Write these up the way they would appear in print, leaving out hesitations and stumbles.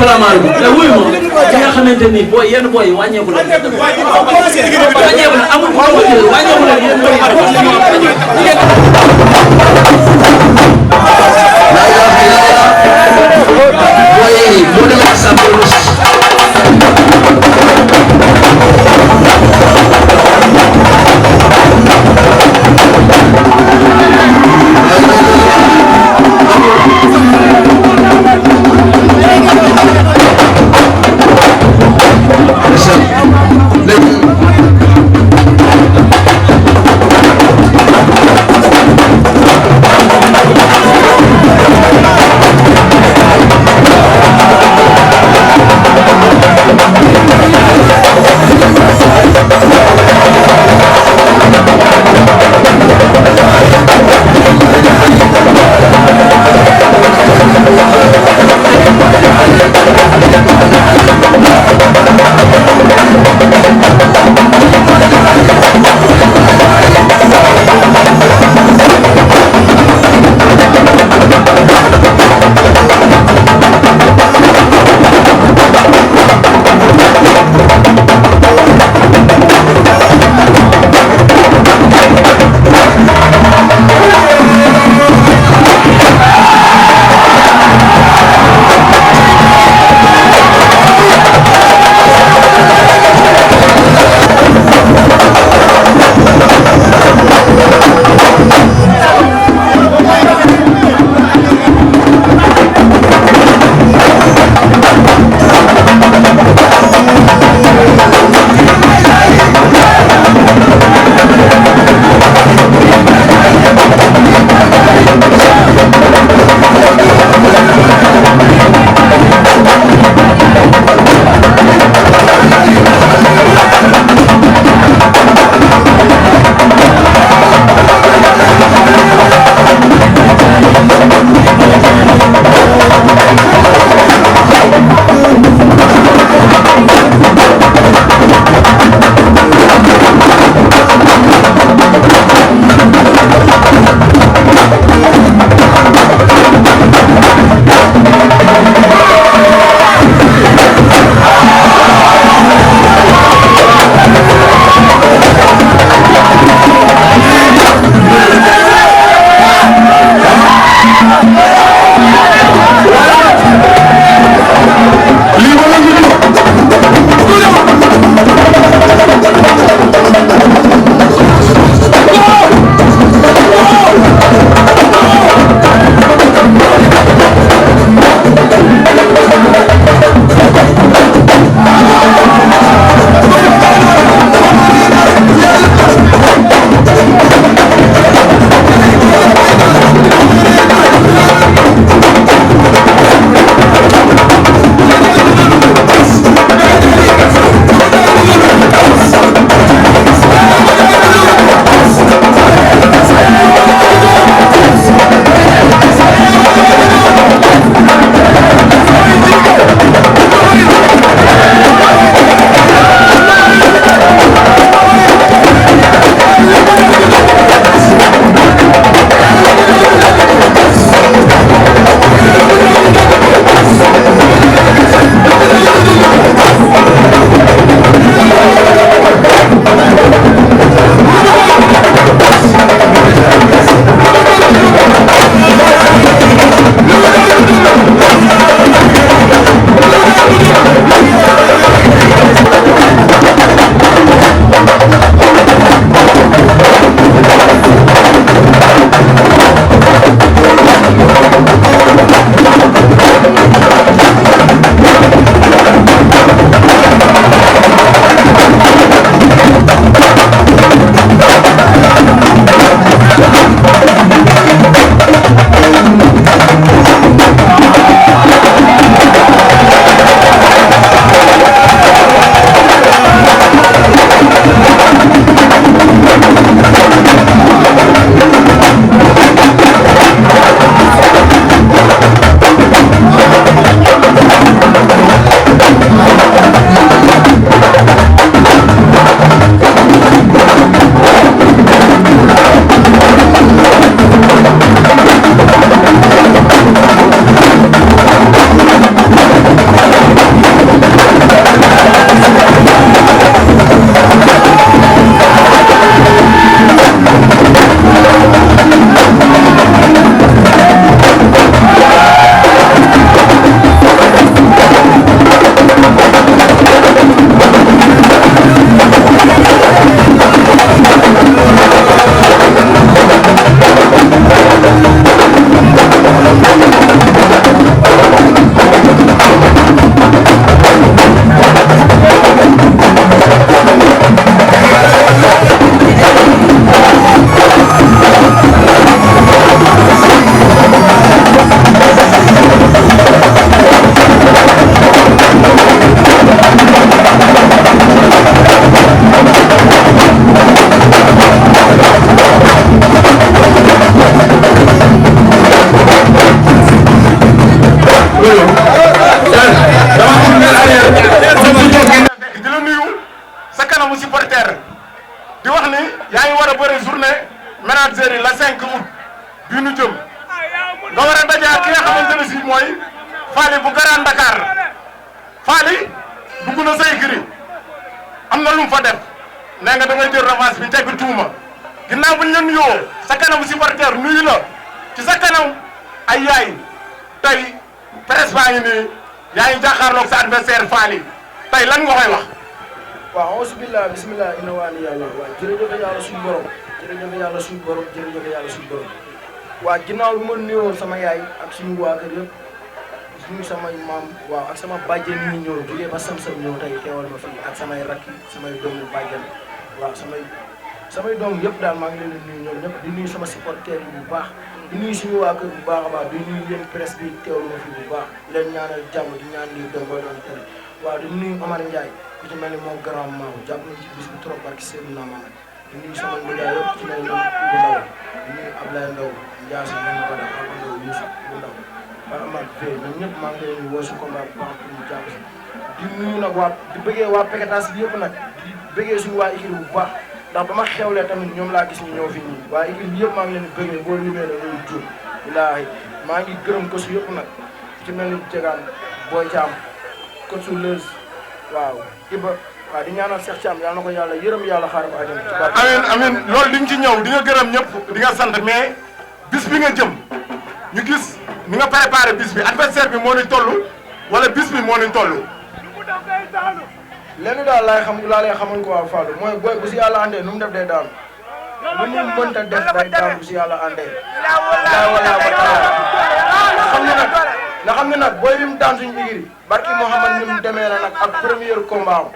salaamaaleykum te wuyu ma ki nga xamante ni booy yenn booy yi wàññeeku la wàññeeku la amul ko wàññeeku la yéen booy yi boo demee sa di wax ni yaa ngi war a bëri journée manager yi la 5 août bii nu jëm nga war a daje ak ki nga xamante ne si mooy Fally bu Grand Dakar Fally dugg na say giri am na lu mu fa def nee nga damay jël revanche bi tegg tuuma ginnaaw bu ñu leen nuyoo sa kanam supporter nuyu la ci sa kanam ay yaay tey presse baa ngi nii yaa ngi jàkkaarloog sa adversaire Fally tey lan nga koy wax. waaw bismillah bismillah inna waani yàlla waaw jërëjëf yàlla suñu borom jërëjëf yàlla suñu borom jërëjëf yàlla suñu borom waa ginnaaw bi ma nuyoo sama yaay ak suñu waa kër yëpp suñu samay maam waaw ak sama bàjjen yi ñëw jógee ba sam-sam ñëw tey teewal ma fii ak samay rakk samay doomu bàjjen waaw samay doom yëpp daal maa ngi leen di nuyu ñoom ñëpp di nuyu sama supporter yi bu baax di nuyu suñu waa kër bu baax a baax di nuyu yéen presse bi teewal ma fii bu baax di leen ñaanal jàmm di ñaan lii doom booy doon tëri waaw di nuyu Omar Ndiaye ku ci mel ni moom grand maaw jàpp nañ ci bis bi trop barki Seydou Naama di nuyu sama ndigaay yëpp ci mel ni Ibou Ndaw di nuyu Ablaye Ndaw Ndiass nañ ko def ak Ndaw Youssou Ibou Ndaw ba Amath Faye ñoom ñëpp maa ngi leen di woo si combat bu baax pour ñu jàpp si di nuyu nag waa di bëggee waa Peketas bi yëpp nag di bëggee suñu waa équipe bu baax ndax ba ma xewlee tamit ñoom laa gis ñu ñëw fi nii waa équipe bi yëpp maa ngi leen di bëggee boo limee la ñuy jur ilaahi maa ngi gërëm ko si yëpp nag ci mel ni Jegaan Boy Thiam Kotsu Leuz waaw Iba waaw di ñaanal Cheikh Thiam yàlla na ko yàlla yërëm yàlla xaaral ko àjjana. amiin amiin loolu di nga ci ñëw di nga gërëm ñëpp di nga sant mais bis bi nga jëm ñu gis ni nga préparé bis bi adversaire bi moo ni toll wala bis bi moo ni toll. lenn daal laa lay xamal ko waa Fallou mooy booy bu si yàlla àndee nu mu def day daanu lu mu mënta def day daanu bu si yàlla àndee. nga xam ne nag booy bi mu daan suñu igiri barki Mouhamad ni mu demee la nag ak premier combat am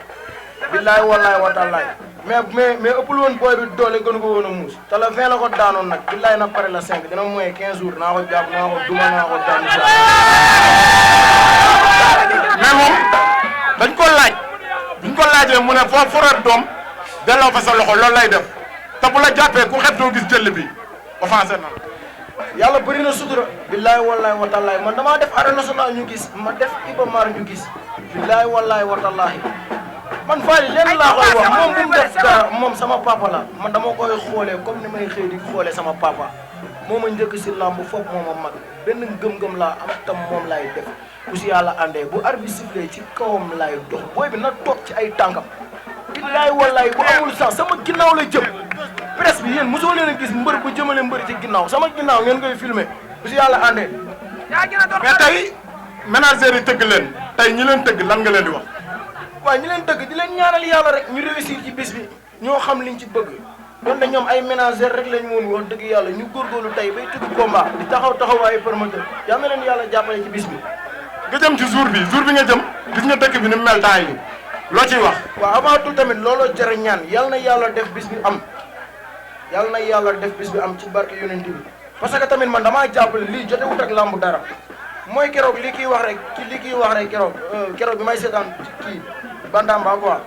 billaay wallaay wa taalaay mais ëppul woon booy bi doole gënu ko woon a muus te la 20 la ko daanoon nag billaay na pare la 5 dina moyen 15 jours naa ko jàpp naa ko duma naa ko daan mais moom dañ ko laaj buñ ko laajee mu ne foo forat doom delloo fa sa loxo loolu lay def te bu la jàppee ku xet doo gis jëll bi offensé na yàlla bëri na sutura billaay wallaay wa taalaay man damaa def arène nationale ñu gis ma def Iba Mar ñu gis billaay wallaay wa taalaay man Fally leen laa koy wax moom bu mu def dara moom sama papa la man dama koy xoolee comme ni may xëy di xoolee sama papa moo ma njëkk si làmb foog moo ma mag benn ngëm-ngëm laa am tam moom laay def bu si yàlla àndee bu arbitre sifflé ci kawam laay dox booy bi na toog ci ay tànkam billaay wallaay bu amul sax sama ginnaaw la jëm presse bi yéen mosoo leen a gis mbër bu jëmale mbër ci ginnaaw sama ginnaaw ngeen koy filmé bu si yàlla àndee. mais tey ménagères yi tëgg leen tey ñi leen tëgg lan nga leen di wax. waaw ñi leen tëgg di leen ñaanal yàlla rek ñu réussir ci bis bi ñoo xam liñ ci bëgg donte ñoom ay ménagères rek lañ woon wax dëgg yàlla ñu góorgóorlu tey bay tëgg combat di taxawaayu promoteur yal na leen yàlla jàppale ci bis bi. nga jëm ci jour bi nga jëm gis nga dëkk bi ni mu mel temps yi loo ciy wax. waaw avant tout tamit looloo jar ñaan yal na yàlla def bis bi am yal na yàlla def bis bi am ci barke yonent bi parce que tamit man damaa jàppale lii jotewut ak làmb dara mooy keroog li kii wax rek keroog bi may seetaan kii Bandamba quoi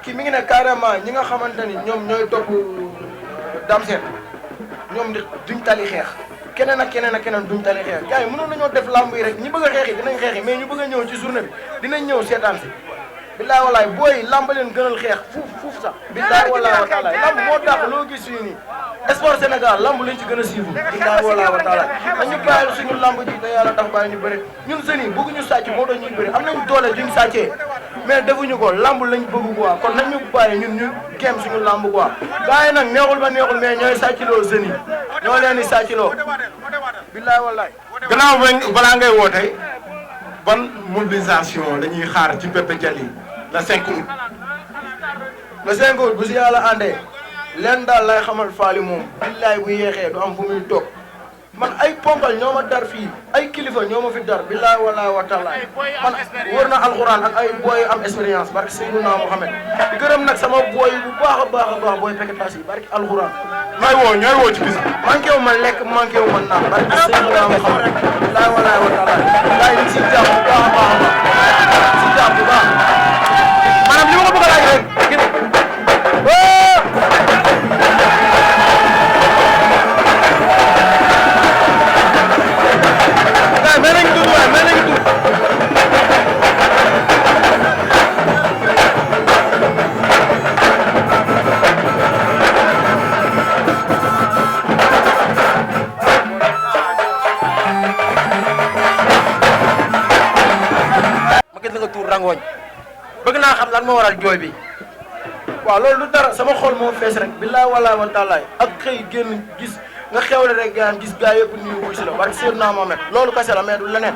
kii mi ngi ne carrément ñi nga xamante ni ñoom ñooy topp Dame Sène ñoom duñ tali xeex keneen ak keneen duñ tali xeex gars yi mënoon nañoo def lamb yi rek ñi bëgg a xeex yi dinañ xeex yi mais ñu bëgg a ñëw ci journée bi dinañ ñëw seetaan si billaay walaay booy lamb leen gënal xeex fuuf sax billaay walaay wa taala lamb moo tax loo gis fii nii sport Sénégal lamb lañ ci gën a siifu billaay walaay wa taala dañu bàyyi suñu lamb ji te yàlla tax bàyyi ñu bëri ñun sën yi bëgguñu sàcc moo tax ñuy bëri am nañu doole juñ sàccee mais defuñu ko lamb lañ bëgg quoi kon nañ ñu bàyyi ñun ñu géem suñu lamb quoi gars yi nag neexul ba neexul mais ñooy sàccloo sën yi ñoo leen di sàccloo billaay walaay gannaaw balaa ngay woote ban mobilisation la ñuy xaar ci Bébé Dialy le 5 août. le 5 août bu si yàlla àndee leen daal lay xamal Fally moom billaay bu yéexee du am fu muy toog man ay ponkal ñoo ma dar fii ay kilifa ñoo ma fi dar billaay wallaay wa taala man wër na alxuraan ak ay booy am expérience barke Seydina Mohamed di gërëm nag sama booy bu baax a baax booy Peketas yi barke alxuraan. ñooy woo ci bis bi. manqué wu ma lekk manqué wu ma naan barke Seydina Mohamed billaay wallaay wa taala gars yi ñu si jàpp bu baax a baax si jàpp bu baax maanaam li ma ko bëgg a laaj rek rangooñ bëgg naa xam lan moo waral jooy bi. waaw loolu du dara sama xol moo fees rek billaay walaay wa taalaay ak xëy génn gis nga xewle rek gaan gis gaa yëpp nuyu wuy si la barke Seydina Mohamed loolu kese la mais du leneen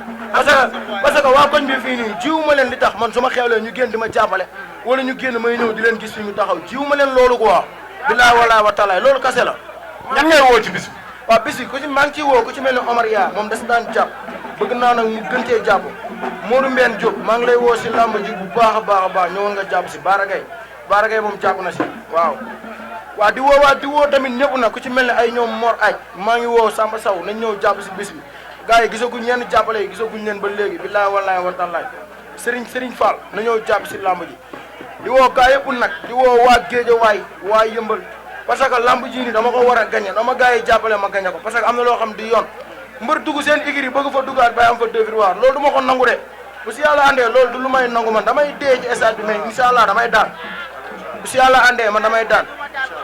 parce que waa koñ bi fii nii jiwu ma leen li tax man su ma xewlee ñu génn di ma jàppale wala ñu génn may ñëw di leen gis fi ñu taxaw jiwu ma leen loolu quoi billaay walaay wa taalaay loolu kese la. ñan ngay woo ci bis bi. waaw bis bi ku ci maa ngi ciy woo ku ci mel ni Omar yaa moom des daan jàpp bëgg naa nag mu gën cee jàpp Modou Mbène Diop maa ngi lay woo si làmb ji bu baax a baax ñëwoon nga jàpp si Baara Gaye moom jàpp na si waaw di woo tamit ñëpp nag ku ci mel ne ay ñoom Mor Aj maa ngi woo Samba Sow nañ ñëw jàpp si bis bi gars yi gisaguñ ñenn jàppale yi gisaguñ leen ba léegi billaay wallaay wa taalaay Serigne Fall na ñëw jàpp si làmb ji di woo gars yëpp nag di woo waa Géejawaay waa Yëmbal parce que lamb ji ni dama ko war a gagné dama gars yi jàppale ma gagné ko parce que am na loo xam di yoon mbër dugg seen igri bëgg fa duggaat bay am fa 2 victoires loolu du ma ko nangu de bu si yàlla andee loolu du lu may nangu man damay dee ci stade bi mais incha allah damay daan bu si yàlla andee man damay daan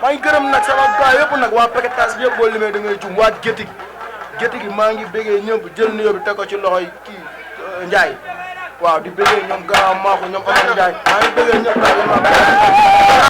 maa ngi gërëm nag sama gars yëpp nag waa paquetage bi yëpp boo limee da ngay jum waa gétti gi maa ngi béggee ñëpp jël nuyoo bi teg ko ci loxoy kii Ndiaye waaw di béggee ñoom Gara Maaxu ñoom Amady Ndiaye maa ngi béggee ñëpp